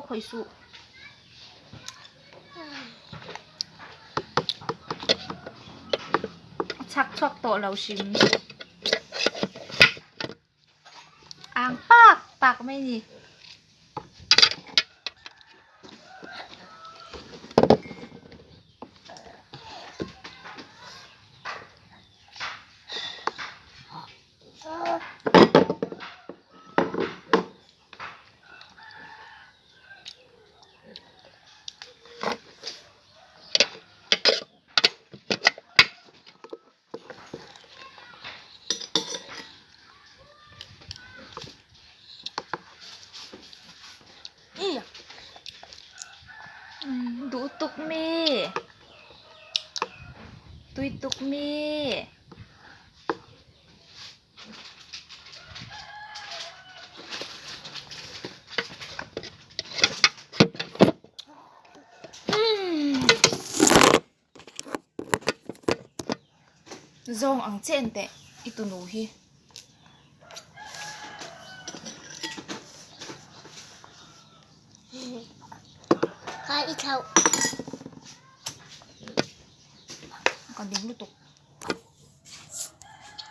khawih suh. A chhak chhuak tawh lo hrim. Ang pak pak mai ni. Duh tuk mi. Tui tuk mi. Zawng ang che en teh i tunu hi. Ka i thlauh. Ka ding lutuk.